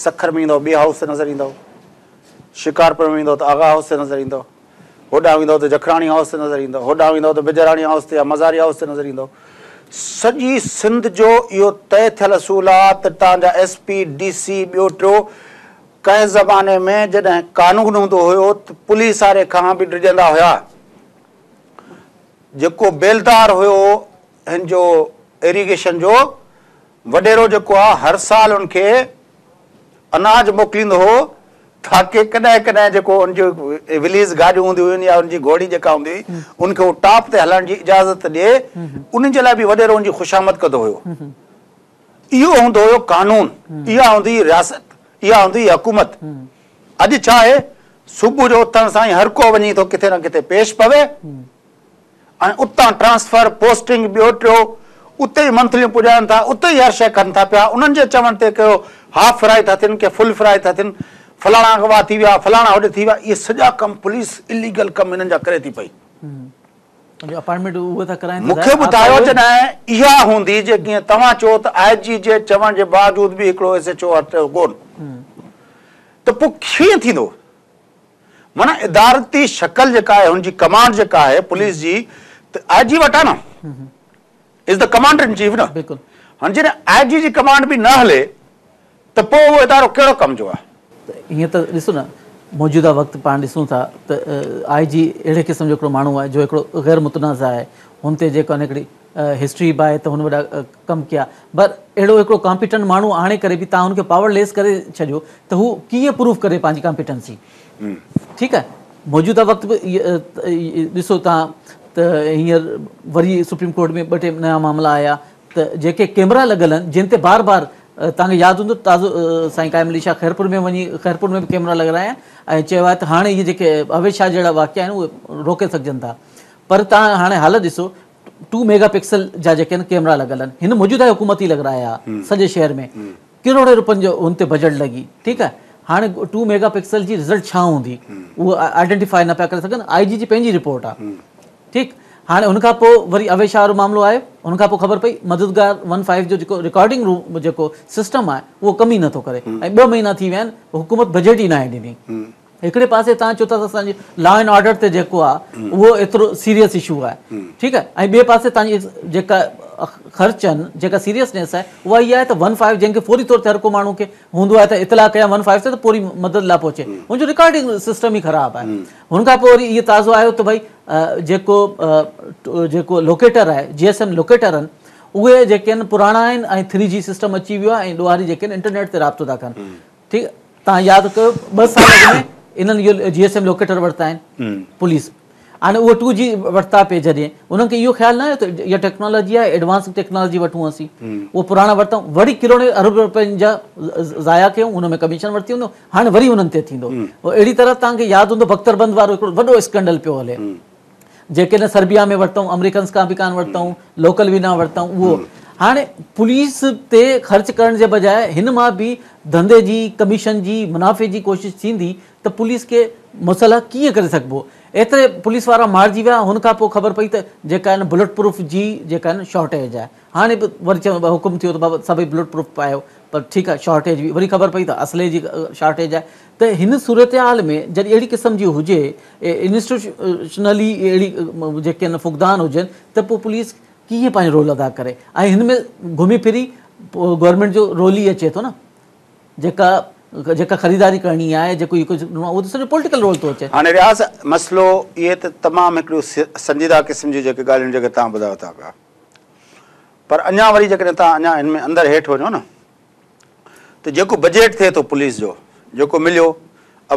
سکر ۾ ويندؤ ٻئي هائوس تي نظر ايندؤ، شڪارپور ۾ ويندؤ ته آغا هائوس تي نظر ايندؤ، هوڏانهن ويندؤ ته جکراڻي هائوس تي نظر ايندؤ، هوڏانهن ويندؤ ته بجراڻي هائوس تي يا مزاري هائوس تي نظر ايندؤ. سڄي سنڌ جو اهو طئي ٿيل اصول آ ته توهان جا ايس پي، ڊي سي، ٻيو ٽيو ڪنهن زماني ۾ جڏهن قانون هوندو هيو ته پوليس واري کان به ڊڄندا هيا. جيڪو بيلدار هيو هن جو ايريگيشن جو وڏيرو جيڪو آ هر سال ان کي اناج موڪليندو هو تاڪه ڪڏهن ڪڏهن جيڪو ان جو وليز گاڏيون هونديون هيون يا ان جي گهوڙي جيڪا هوندي هئي ان کي هو ٽاپ تي هلڻ جي اجازت ڏئي ان جي لاء به وڏيرو ان جي خوشامد ڪندو هيو. اهو هوندو هيو قانون، اها هوندي هئي رياست، اها هوندي هئي حڪومت. اڄ ڇا آهي صبح جو اٿڻ سان ئي هر ڪو وڃي ٿو ڪٿي نه ڪٿي پيش پوي. ۽ اتان ٽرانسفر، پوسٽنگ، ٻيو ٽيو، اتي ئي منٿليون پڄائن ٿا، اتي ئي هر شيء ڪن ٿا پيا، انهن جي چوڻ تي ڪي هاف فرائي ٿا ٿين، ڪي فل فرائي ٿا ٿين، فلاڻا اغوا ٿي ويا، فلاڻا هوڏي ٿي ويا، اهي سڄا ڪم پوليس اليگل ڪم انهن جا ڪري ٿي پئي. مون کي ٻڌايو جڏهن اها هوندي جي ڪيئن توهان چئو ته آء جي جي چوڻ جي باوجود به هڪڙو ايس ايڇ او هٽيو ڪونه ته پوء ڪيئن ٿيندو؟ معنيٰ ادارتي شڪل جيڪا آهي هن جي ڪمانڊ جيڪا آهي پوليس جي ته آء جي وٽ آهي نه is the commander in chief نه بلڪل هاڻي جڏهن آء جي جي ڪمانڊ به نه هلي ته پوء اهو ادارو ڪهڙو ڪم جو آهي. ته هيئن ته ڏسو نه موجوده وقت پاڻ ڏسون ٿا ته آء جي اهڙي قسم جو هڪڙو ماڻهو آهي جو هڪڙو غير متنازع آهي هن تي جيڪو آهي هڪڙي هسٽري به آهي ته هن وڏا ڪم ڪيا پر اهڙو هڪڙو ڪامپيٽنٽ ماڻهو آڻي ڪري به توهان هن کي پاور ليس ڪري ڇڏيو ته هو ڪيئن پروف ڪري پنهنجي ڪامپيٽنسي ٺيڪ آهي موجوده وقت به ڏسو توهان ته هينئر وري سپريم ڪورٽ ۾ ٻه ٽي نيا معاملا آيا ته جيڪي ڪيمرا لڳل آهن جن تي بار بار توهان کي ياد هوندو تازو سائين قائم علي شاهه خيرپور ۾ وڃي خيرپور ۾ به ڪيمرا لڳرايا ۽ چيو آهي ته هاڻي اهي جيڪي اويس شاهه جهڙا واقعا آهن اهي روڪي سگهجن ٿا پر توهان هاڻي حالت ڏسو ٽو ميگا پڪسل جا جيڪي آهن ڪيمرا لڳل آهن هن موجوده حڪومت ئي لڳرايا سڄي شهر ۾ ڪروڙين روپين جو هن تي بجيٽ لڳي ٺيڪ آهي هاڻي ٽو ميگا پڪسل جي رزلٽ ڇا هوندي اهو آئيڊنٽيفائي نه پيا ڪري سگهن آء جي جي پنهنجي رپورٽ آهي ٺيڪ هاڻي هن کان پوء وري اويس شاهه وارو معاملو آيو هن کان پوء خبر پئي مددگار ون فائيو جو جيڪو رڪارڊنگ روم جيڪو سسٽم آهي اهو ڪم ئي نٿو ڪري ۽ ٻه مهينا ٿي ويا آهن حڪومت بجيٽ ئي ناهي ڏني هڪڙي پاسي توهان چئو ٿا ته اسان جي لا اينڊ آرڊر تي جيڪو آهي اهو ايترو سيريس اشو آهي ٺيڪ آهي ۽ ٻئي پاسي توهان جي جيڪا خرچ آهن جيڪا سيريسنيس آهي اها اها آهي ته ون فائيو جنهن کي فوري طور تي هر ڪو ماڻهو کي هوندو آهي ته اطلاع ڪيان ون فائيو تي ته فوري مدد لاء پهچي ان جو رڪارڊنگ سسٽم ئي خراب آهي هن کان پوء وري اهو تازو آيو ته ڀئي جيڪو جيڪو لوڪيٽر آهي جي ايس ايم لوڪيٽر آهن اهي جيڪي آهن پراڻا آهن ۽ ٿري جي سسٽم اچي ويو آهي ۽ ڏوهاري جيڪي آهن انٽرنيٽ تي رابطو ٿا ڪن ٺيڪ توهان ياد ڪيو ٻه سال اڳ ۾ انهن اهو جي ايس ايم لوڪيٽر ورتا آهن پوليس هاڻي اهو ٽو جي ورتا پئي جڏهن انهن کي اهو خيال نه آيو ته اها ٽيڪنالاجي آهي ايڊوانس ٽيڪنالاجي وٺون اسين اهو پراڻا ورتائون وري ڪروڙين ارب روپين جا ضايع ڪيون ان ۾ ڪميشن ورتي هوندو هاڻي وري انهن تي ٿيندو اهڙي طرح توهان کي ياد هوندو بختر بند وارو هڪڙو وڏو اسڪينڊل پيو هلي جيڪي نه سربيا ۾ ورتائون آمريڪنس کان به ڪانه ورتائون لوڪل به نه ورتائون اهو هاڻي پوليس تي خرچ ڪرڻ جي بجاء هن مان به ڌنڌي جي ڪميشن جي منافعي جي ڪوشش ٿيندي ته پوليس کي مسلح ڪيئن ڪري سگهبو ايتري پوليس وارا مارجي ويا هن کان پوء خبر پئي ته جيڪا آهن بلٽ پروف جي جيڪا آهن شارٽيج آهي هاڻي به وري چيو حڪم ٿيو ته بابا سڀئي بلٽ پروف پايو پر ٺيڪ آهي شارٽيج به وري خبر پئي ته اسلحي جي شارٽيج آهي ته هن صورتحال ۾ جڏهن اهڙي قسم جي هجي انسٽيٽيوشنلي اهڙي جيڪي آهن فقدان هجن ته پوء پوليس ڪيئن پنهنجو رول ادا ڪري ۽ هن ۾ گهمي ڦري گورنمينٽ جو رول ئي اچي ٿو نه جيڪا جيڪا خريداري ڪرڻي آهي جيڪو اهو ڪجهه ڏيڻو آهي اهو ته سڄو پوليٽيڪل رول ٿو اچي. هاڻي رياض مسئلو اهي ته تمام هڪڙيون سنجيده قسم جون جيڪي ڳالهيون جيڪي توهان ٻڌايو ٿا پيا پر اڃا وري جيڪڏهن توهان اڃا هن ۾ اندر هيٺ وڃو نه ته جيڪو بجيٽ ٿئي ٿو پوليس جو جيڪو مليو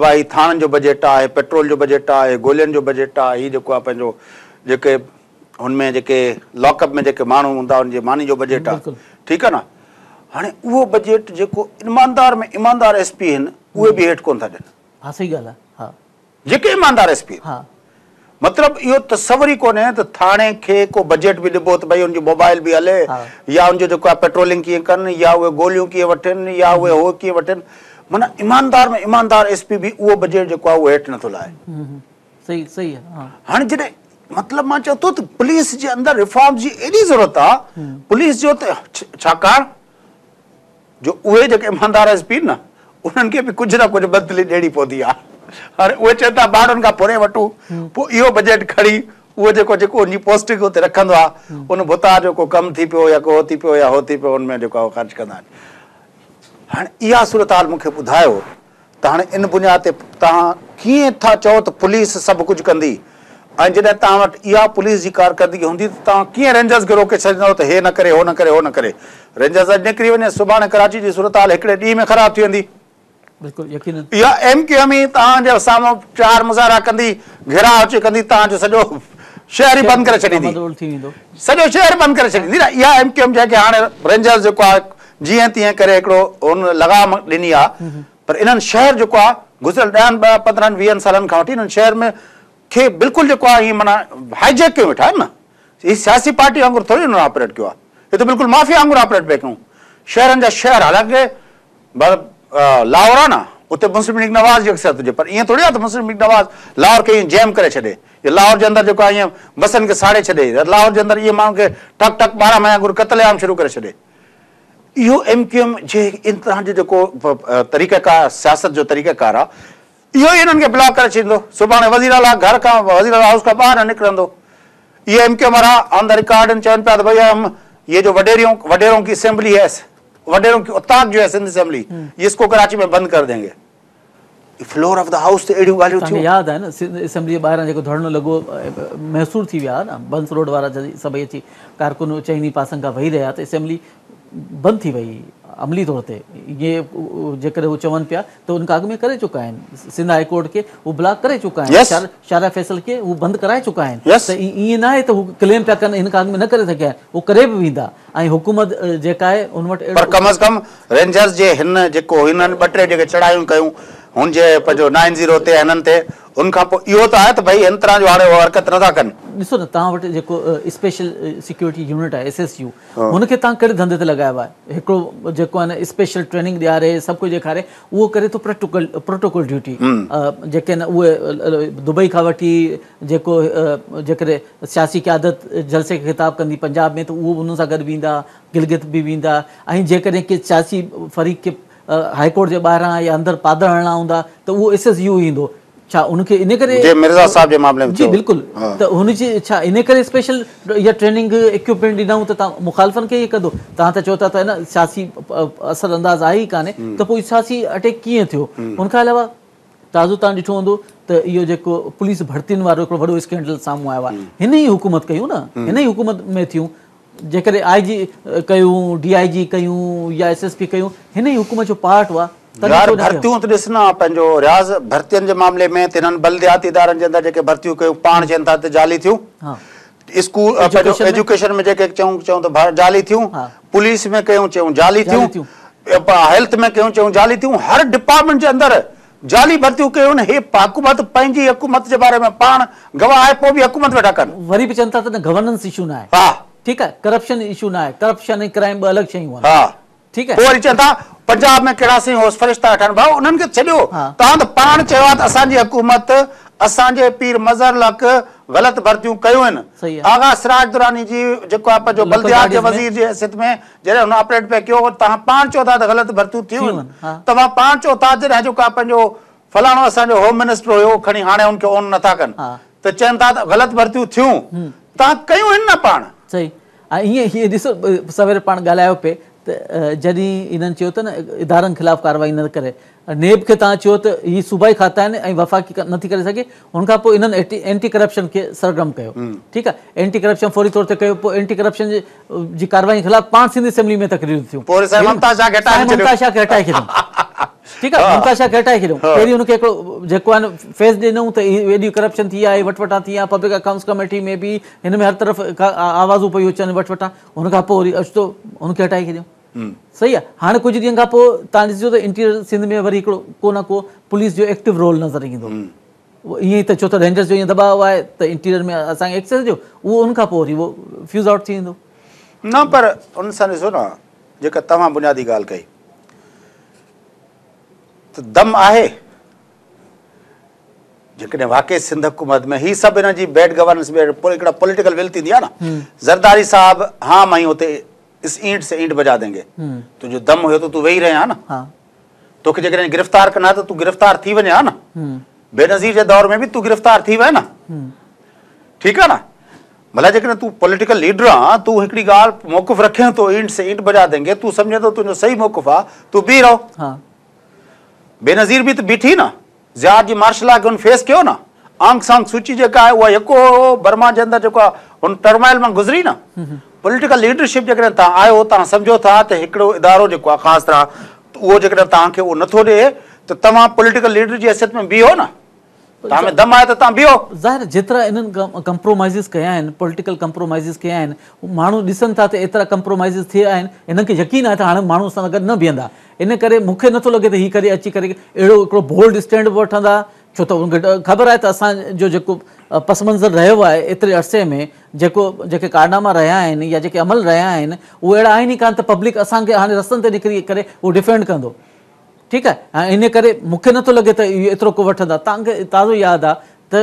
ابا هي ٿاڻن جو بجيٽ آهي پيٽرول جو بجيٽ آهي گولين جو بجيٽ آهي هي جيڪو آهي پنهنجو جيڪي هن ۾ جيڪي لاڪ اپ ۾ جيڪي ماڻهو هوندا ان جي ماني جو بجيٽ آهي ٺيڪ آهي نه هاڻي اهو بجيٽ جيڪو ايماندار ۾ ايماندار ايس پي آهن اهي به هيٺ ڪونه ٿا ڏين. ها صحيح ڳالهه آهي ها. جيڪي ايماندار ايس پي ها. مطلب اهو تصور ئي ڪونهي ته ٿاڻي کي ڪو بجيٽ به ڏبو ته ڀئي ان جو موبائل به هلي يا ان جو جيڪو آهي پيٽرولنگ ڪيئن ڪن يا اهي گوليون ڪيئن وٺن يا اهي هو ڪيئن وٺن معنيٰ ايماندار ۾ ايماندار ايس پي به اهو بجيٽ جيڪو آهي اهو هيٺ نٿو لاهي. صحيح صحيح آهي ها. هاڻي جڏهن مطلب مان چوان ٿو ته پوليس جي اندر ريفارمز جي ايڏي ضرورت آهي پوليس جو ته ڇاڪاڻ جو اهي جيڪي ايماندار ايس پي نه انهن کي به ڪجهه نه ڪجهه بدلي ڏيڻي پوندي آهي. هاڻي اهي چون ٿا ماڻهن کان ڦري وٺون پوء اهو بجيٽ کڻي اهو جيڪو جيڪو ان جي پوسٽنگ اتي رکندو آهي ان ڀتار جو ڪو ڪم ٿي پيو يا ڪو هو ٿي پيو يا هو ٿي پيو ان ۾ جيڪو آهي خرچ ڪندا آهن. هاڻي اها صورتحال مون کي ٻڌايو ته هاڻي ان بنياد تي توهان ڪيئن ٿا چئو ته پوليس سڀ ڪجهه ڪندي ۽ جڏهن توهان وٽ اها پوليس جي ڪارڪردگي هوندي ته توهان ڪيئن رينجرز کي روڪي ڇڏيندؤ ته هي نه ڪري هو نه ڪري هو نه ڪري. رينجرز اڄ نڪري وڃي سڀاڻي ڪراچي جي صورتحال هڪڙي ڏينهن ۾ خراب ٿي ويندي. بلڪل يقينن. اها ايم ڪيو ايم ئي توهان جي سامهون چار مظاهرا ڪندي گهيراء اچي ڪندي توهان جو سڄو شهر ئي بند ڪري ڇڏيندي. سڄو شهر بند ڪري ڇڏيندي نه اها ايم ڪيو ايم جنهن کي هاڻي رينجرز جيڪو آهي جيئن تيئن ڪري هڪڙو هن لغام ڏني آ پر انهن شهر جيڪو آ گذريل ڏهن 15 20 سالن کان وٺي انهن شهر ۾ کي بلڪل جيڪو آ ائين معنيٰ هائي جيڪ ڪيو ويٺا آهن نه هي سياسي پارٽي وانگر ٿوري انهن آپريٽ ڪيو آ هي ته بلڪل مافيا وانگر آپريٽ پئي ڪيون شهرن جا شهر حالانڪه لاهور آ نه اتي مسلم ليگ نواز جي اڪثريت هجي پر ائين ٿوري آ ته مسلم ليگ نواز لاهور کي ائين جيم ڪري ڇڏي يا لاهور جي اندر جيڪو آ ائين بسن کي ساڙي ڇڏي يا لاهور جي اندر ائين ماڻهن کي ٺڪ ٺڪ 12 مهينا وانگر قتل عام شروع ڪري ڇڏي. اهو ايم ڪيو ايم جي ان طرح جو جيڪو طريقه ڪار سياست جو طريقه ڪار آ اهو ئي انهن کي بلاڪ ڪري ڇڏيندو. سڀاڻي وزير اعليٰ گهر کان وزير اعليٰ هائوس کان ٻاهر نه نڪرندو. اهي ايم ڪيو ايم وارا آن the record چون پيا ته ڀئي هم يي جو وڏيريون وڏيرون ڪي اسيمبلي هي وڏيرون ڪي اوطاق جو هي سنڌ اسيمبلي اس ڪو ڪراچي ۾ بند ڪر دينگي. فلور آف the house تي اهڙيون ڳالهيون ٿيون. توهان کي ياد آهي نه سنڌ اسيمبلي جي ٻاهران جيڪو ڌرڻو لڳو محصور ٿي ويا نه بنس روڊ وارا سڀئي اچي ڪارڪن چئني پاسن کان ويهي رهيا ته اسيمبلي بند ٿي وئي عملي طور تي ائين جيڪڏهن هو چون پيا ته ان کان اڳ ۾ ڪري چڪا آهن سنڌ هائي ڪورٽ کي هو بلاڪ ڪري چڪا آهن شارع فيصل کي هو بند ڪرائي چڪا آهن ته ائين نه آهي ته هو ڪليم پيا ڪن هن کان اڳ ۾ نه ڪري سگهيا آهن هو ڪري به ويندا ۽ حڪومت جيڪا آهي ان وٽ پر ڪم از ڪم رينجرز جي هن جيڪو هنن ٻه ٽي جيڪي چڙهايون ڪيون هن جي پنهنجو نائن زيرو تي هنن تي ان کان پوء اهو ته آهي ته ڀئي هن طرح جو هاڻي هو حرڪت نٿا ڪن. ڏسو نه توهان وٽ جيڪو اسپيشل سيڪيورٽي يونٽ آهي ايس ايس يو هن کي توهان ڪهڙي ڌنڌي تي لڳايو آهي هڪڙو جيڪو آهي نه اسپيشل ٽريننگ ڏياري سڀ ڪجهه ڏيکاري اهو ڪري ٿو پروٽوڪول پروٽوڪول ڊيوٽي جيڪي آهن اهي دبئي کان وٺي جيڪو جيڪڏهن سياسي قيادت جلسي کي خطاب ڪندي پنجاب ۾ ته اهو به انهن سان گڏ ويندا گلگت به ويندا ۽ جيڪڏهن ڪي سياسي فريق کي هائي ڪورٽ جي ٻاهران يا اندر پادر هڻڻا هوندا ته اهو ايس ايس يو ايندو ڇا ان کي ان ڪري جي مرزا صاحب جي معاملي ۾ جي بلڪل ته هن جي ڇا ان ڪري اسپيشل يا ٽريننگ اڪيوپمينٽ ڏنائون ته توهان مخالفن کي ائين ڪندو توهان ته چئو ٿا ته نه سياسي اثر انداز آهي ئي ڪانهي ته پوء سياسي اٽيڪ ڪيئن ٿيو ان کان علاوه تازو توهان ڏٺو هوندو ته اهو جيڪو پوليس ڀرتين وارو هڪڙو وڏو اسڪينڊل سامهون آيو آهي هن ئي حڪومت ڪيون نه هن ئي حڪومت ۾ ٿيون جيڪڏهن آء جي ڪيون، ڊي I جي ڪيون يا ايس ايس پي ڪيون هن ئي حڪومت جو پارٽ هئا تڏهن يار ڇو نه ڪيو. ڀرتيون ته ڏس نه پنهنجو رياض ڀرتين جي معاملي ۾ ته هنن بلدياتي ادارن جي اندر جيڪي ڀرتيون ڪيون پاڻ چون ٿا ته جعلي ٿيون اسڪول پنهنجو ايجوڪيشن ۾ جيڪي چئون چئون ته جعلي ٿيون پوليس ۾ ڪيون چئون جعلي ٿيون هيلٿ ۾ ڪيون چئون جعلي ٿيون هر ڊپارٽمينٽ جي اندر جعلي ڀرتيون ڪيون هي حڪومت پنهنجي حڪومت جي باري ۾ پاڻ گواهه آهي پوء به حڪومت ويٺا ڪن. وري به چون ٿا ته نه گورننس اشو نه آهي. ها. ٺيڪ آهي ڪرپشن اشو نه آهي ڪرپشن ۽ ڪرائيم ٻه الڳ شيون آهن. ها. ٺيڪ آهي. پوء وري چون ٿا پنجاب ۾ ڪهڙا سائين هوس فرشتا ويٺا آهن ڀائو انهن کي ڇڏيو توهان ته پاڻ چيو آهي ته اسان جي حڪومت اسان جي پير مظهر الحق غلط ڀرتيون ڪيون آهن آغا سراج دراني جي جيڪو آهي پنهنجو بلديات جي وزير جي حيثيت ۾ جڏهن هن آپريٽ پئي ڪيو توهان پاڻ چئو ٿا ته غلط ڀرتيون ٿيون آهن توهان پاڻ چئو ٿا جڏهن جيڪو آهي پنهنجو فلاڻو اسان جو هوم منسٽر هيو کڻي هاڻي ان کي اون نٿا ڪن ته چون ٿا ته غلط ڀرتيون ٿيون توهان ڪيون آهن نه پاڻ. صحيح ۽ ائين هي ڏسو سوير پاڻ ڳالهايو پئي ته جڏهن انهن چيو ته نه ادارن خلاف ڪارروائي نه ڪري نيب کي توهان چيو ته هي صوبائي کاتا آهن ۽ وفاقي نٿي ڪري سگهي ان کان پوء انهن اينٽي ڪرپشن کي سرگرم ڪيو ٺيڪ آهي اينٽي ڪرپشن فوري طور تي ڪيو پوء اينٽي ڪرپشن جي ڪارروائي خلاف پاڻ سنڌ اسيمبلي ۾ تقريرون ٿيون پوء سائين ممتاز شاهه کي هٽائي ڇڏيو ممتاز شاهه کي هٽائي ڇڏيو ٺيڪ آهي ممتاز شاهه کي هٽائي ڇڏيو پهرين هن کي هڪڙو جيڪو آهي نه فيس ڏنو ته ايڏي ڪرپشن ٿي آهي وٺ وٺان ٿي آهي پبلڪ اڪائونٽس ڪميٽي ۾ به هن ۾ هر طرف آوازون پيون اچن وٺ وٺان هن کان پوء وري اوچتو هن کي هٽائي ڇڏيو صحيح آ هاڻي ڪجهه ڏينهن کان پوء توهان ڏسجو ته انٽيريئر سنڌ ۾ وري هڪڙو ڪو نه ڪو پوليس جو ايڪٽو رول نظر ايندو. ائين ئي ته ڇو ته رينجرز جو ائين دٻاء آهي ته انٽيريئر ۾ اسان کي ايڪسيس ڏيو، اهو ان کان پوء وري اهو فيوز آئوٽ ٿي ويندو. نه پر ان سان ڏسو نه جيڪا توهان بنيادي ڳالهه ڪئي ته دم آهي جيڪڏهن واقعي سنڌ حڪومت ۾ هي سڀ انهن جي بيڊ گورننس ۾ هڪڙا پوليٽيڪل ول ٿيندي آهي نه زرداري صاحب ها مائين هتي اس اينٽ سي اينٽ بجا دينگي تنهنجو دم هيو ته تون ويهي رهين ها نه توکي جيڪڏهن گرفتار ڪن ها ته تون گرفتار ٿي وڃين ها نه. بينظير جي دور ۾ به تون گرفتار ٿي وئين نه. ٺيڪ آهي نه. ڀلا جيڪڏهن تون پوليٽيڪل ليڊر آن، تون هڪڙي ڳالهه موقف رکين ٿو اينٽ سي اينٽ بجا دينگي، تون سمجهين ٿو تنهنجو صحيح موقف آ، تون بيهي رهو. بينظير به ته بيٺي نه. ضياء جي مارشل لا کي هن فيس ڪيو نه. آنگ سانگ سوچي جيڪا آهي اها يڪو برما جي اندر جيڪو آهي هن ٽرمائل مان گذري نه. پوليٽيڪل ليڊرشپ جيڪڏهن توهان آهيو، توهان سمجهو ٿا ته هڪڙو ادارو جيڪو آهي خاص طرح ته اهو جيڪڏهن توهان کي اهو نٿو ڏئي ته توهان پوليٽيڪل ليڊر جي حيثيت ۾ بيهو نه. توهان ۾ دم آهي ته توهان بيهو. ظاهر آهي جيترا انهن ڪمپرومائيزز ڪيا آهن، پوليٽيڪل ڪمپرومائيزز ڪيا آهن، ماڻهو ڏسن ٿا ته ايترا ڪمپرومائيزز ٿيا آهن، انهن کي يقين آهي ته هاڻي ماڻهو اسان سان گڏ نه بيهندا. ان ڪري مون کي نٿو لڳي ته هي ڪڏهن اچي ڪري اهڙو هڪڙو بولڊ اسٽينڊ به وٺندا، ڇو ته انهن کي خبر آهي ته اسان جو جيڪو پس منظر رهيو آهي ايتري عرصي ۾ جيڪو جيڪي ڪارناما رهيا آهن يا جيڪي عمل رهيا آهن اهي اهڙا آهن ئي ڪانه ته پبلڪ اسان کي هاڻي رستن تي نڪري ڪري اهو ڊفينڊ ڪندو. ٺيڪ آهي ان ڪري مون کي نٿو لڳي ته اهو ايترو ڪو وٺندا. توهان کي تازو ياد آهي ته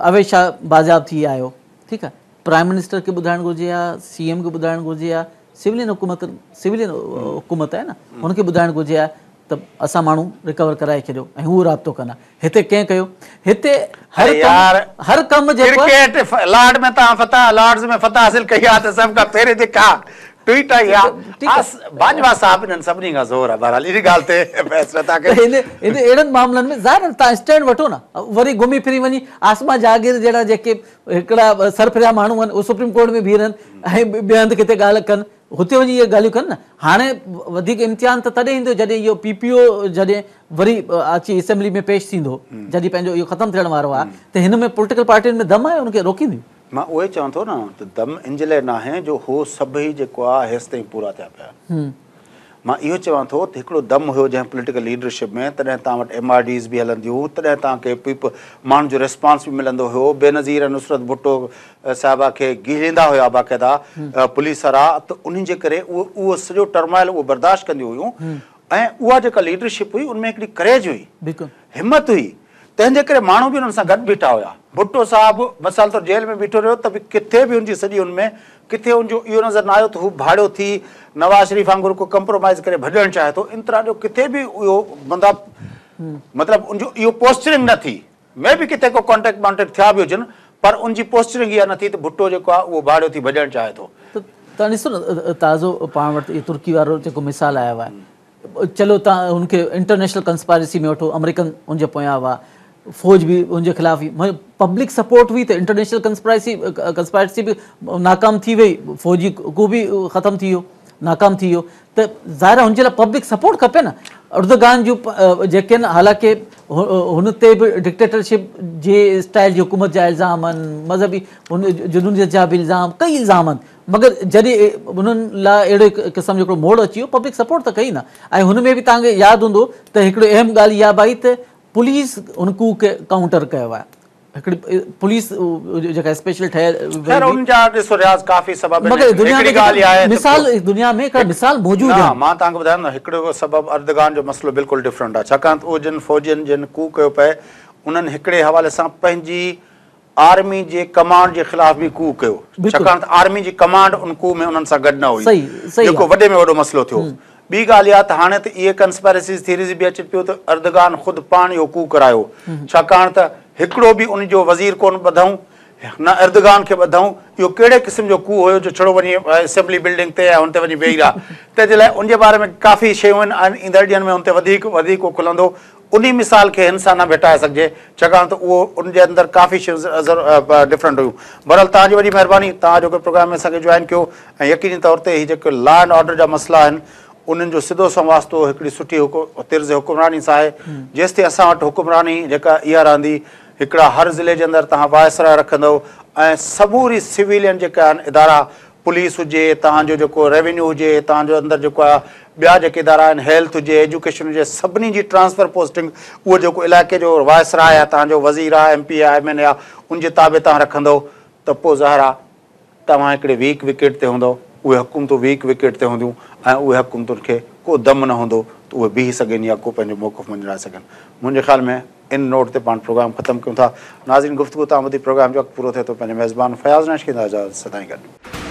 اويس شاهه بازياب ٿي آيو ٺيڪ آهي پرائم منسٽر کي ٻڌائڻ گهرجي ها سي ايم کي ٻڌائڻ گهرجي ها سولين حڪومت سولين حڪومت آهي نه هن کي ٻڌائڻ گهرجي ها ته اسان ماڻهو رڪور ڪرائي ڇڏيو ۽ هو رابطو ڪن ها هتي ڪنهن ڪيو هتي هر ڪم هر ڪم جيڪو ڪرڪيٽ لارڊ ۾ توهان فتح لارڊز ۾ فتح حاصل ڪئي آهي ته سڀ کان پهرين جيڪا ٽوئيٽ آئي آهي باجوا صاحب انهن سڀني کان زور آهي بهرحال ان ڳالهه تي بحث نٿا ڪريون هن اهڙن معاملن ۾ ظاهر آهي توهان اسٽينڊ وٺو نه وري گهمي ڦري وڃي عاصمه جهانگير جهڙا جيڪي هڪڙا سرڦريا ماڻهو آهن اهي سپريم ڪورٽ ۾ بيهي رهن ۽ ٻئي هنڌ ڪٿي ڳالهه ڪن هتي وڃي اهي ڳالهيون ڪن نه هاڻي وڌيڪ امتحان ته تڏهن ايندو جڏهن اهو پي پي او جڏهن وري اچي اسيمبلي ۾ پيش ٿيندو جڏهن پنهنجو اهو ختم ٿيڻ وارو آهي ته هن ۾ پوليٽيڪل پارٽين ۾ دم آهي ان کي روڪينديون. مان اهو ئي چوان ٿو نه ته دم ان جي لاء ناهي جو هو سڀئي جيڪو آهي هيستائين پورا ٿيا پيا آهن. مان اهو چوان ٿو ته هڪڙو دم هيو جنهن پوليٽيڪل ليڊرشپ ۾ تڏهن توهان وٽ ايم آر ڊيز به هلنديون تڏهن توهان کي پي پ ماڻهن جو ريسپانس به ملندو هيو بينظير ۽ نصرت ڀٽو صاحبه کي گهيريندا هيا باقاعده پوليس وارا ته انهن جي ڪري اهو اهو سڄو ٽرمائل اهو برداشت ڪنديون هيون ۽ اها جيڪا ليڊرشپ هئي ان ۾ هڪڙي ڪريج هئي همت هئي تنهن جي ڪري ماڻهو به انهن سان گڏ بيٺا هيا. ڀٽو صاحب مثال طور جيل ۾ بيٺو رهيو ته به ڪٿي به ان جي سڄي ان ۾ ڪٿي ان جو اهو نظر نه آيو ته هو ڀاڙيو ٿي نواز شريف وانگر ڪو ڪمپرومائيز ڪري ڀڄڻ چاهي ٿو ان طرح جو ڪٿي به اهو بندا مطلب ان جو اهو پوسچرنگ نه ٿي مي بي ڪٿي ڪو ڪانٽيڪٽ بانٽيڪٽ ٿيا به هجن پر ان جي پوسچرنگ اها نه ٿي ته ڀٽو جيڪو آهي اهو ڀاڙيو ٿي ڀڄڻ چاهي ٿو. ته توهان ڏسو نه تازو پاڻ وٽ اهو ترڪي وارو جيڪو مثال آيو آهي چلو توهان هن کي انٽرنيشنل ڪنسپائرسي ۾ وٺو آمريڪن ان جي پويان هئا فوج به ان جي خلاف هئي پبلڪ سپورٽ هئي ته انٽرنيشنل ڪنسپائرسي ڪنسپائرسي به ناڪام ٿي وئي فوجي ڪو به ختم ٿي ويو ناڪام ٿي ويو ته ظاهر آهي هن جي لاء پبلڪ سپورٽ کپي نه اردگان جون جيڪي آهن حالانڪه هن تي به ڊڪٽيٽرشپ جي اسٽائل جي حڪومت جا الزام آهن مذهبي هن جنونيت جا به الزام ڪئي الزام آهن مگر جڏهن انهن لاء اهڙي قسم جو هڪڙو موڙ اچي ويو پبلڪ سپورٽ ته ڪئي نه ۽ هن ۾ به توهان کي ياد هوندو ته هڪڙي اهم ڳالهه اها به آئي ته پوليس ان ڪو کي ڪائونٽر ڪيو آهي هڪڙي پوليس جيڪا اسپيشل ٺهيل خير ان جا ڏسو رياض ڪافي سبب آهن مگر دنيا ۾ ڳالهه اها آهي مثال دنيا ۾ هڪڙا مثال موجود آهن نه مان توهان کي ٻڌايان ٿو هڪڙو سبب اردگان جو مسئلو بلڪل ڊفرنٽ آهي ڇاڪاڻ ته اهو جن فوجين جن ڪو ڪيو پئي انهن هڪڙي حوالي سان پنهنجي آرمي جي ڪمانڊ جي خلاف به ڪوهه ڪيو، ڇاڪاڻ ته آرمي جي ڪمانڊ ان ڪوهه ۾ انهن سان گڏ نه هئي، جيڪو وڏي ۾ وڏو مسئلو ٿيو. ٻي ڳالهه اها ته هاڻي ته اهي ڪنسپائرسيز ٿيريز به اچن پيون ته اردگان خود پاڻ اهو ڪوهه ڪرايو، ڇاڪاڻ ته هڪڙو به ان جو وزير ڪونه ٻڌائون، نه اردگان کي ٻڌائون، اهو ڪهڙي قسم جو ڪوهه هيو جو ڇڙو وڃي اسيمبلي بلڊنگ تي ۽ ان تي وڃي ويهي رهيا. تنهن جي لاء ان جي باري ۾ ڪافي شيون آهن ۽ ايندڙ ڏينهن ۾ ان تي وڌيڪ وڌيڪ اهو کلندو. انهي مثال کي هن سان نه ڀيٽائي سگهجي ڇاڪاڻ ته اهو ان جي اندر ڪافي شيون ڊفرنٽ هيون. بهرحال توهان جي وڏي مهرباني توهان جو پروگرام ۾ اسان کي جوائن ڪيو ۽ يقيني طور تي هي جيڪي لا اينڊ آرڊر جا مسئلا آهن انهن جو سڌو سنئون واسطو هڪڙي سٺي طرز حڪمراني سان آهي جيستائين اسان وٽ حڪمراني جيڪا اها رهندي هڪڙا هر ضلعي جي اندر توهان وائسراء رکندؤ ۽ سموري سويلين جيڪا آهن ادارا پوليس هجي، توهان جو جيڪو ريونيو هجي، توهان جو اندر جيڪو آهي ٻيا جيڪي ادارا آهن هيلٿ هجي، ايجوڪيشن هجي، سڀني جي ٽرانسفر پوسٽنگ اهو جيڪو علائقي جو وائسراء آهي، توهان جو وزير آهي، ايم پي اي آهي، ايم اين اي آهي، ان جي تابع توهان رکندؤ ته پوء ظاهر آهي توهان هڪڙي ويڪ وڪيٽ تي هوندؤ، اهي حڪومتون ويڪ وڪيٽ تي هونديون ۽ اهي حڪومتن کي ڪو دم نه هوندو ته اهي بيهي سگهن يا ڪو پنهنجو موقف مڃرائي سگهن. منهنجي خيال ۾ ان نوٽ تي پاڻ پروگرام ختم ڪيون ٿا. ناظرين گفتگو تان ٻڌي پروگرام جو وقت پورو ٿئي ٿو. پنهنجي ميزبان فياض نائچ کي ڏيندا اجازت. سدائين گڏ.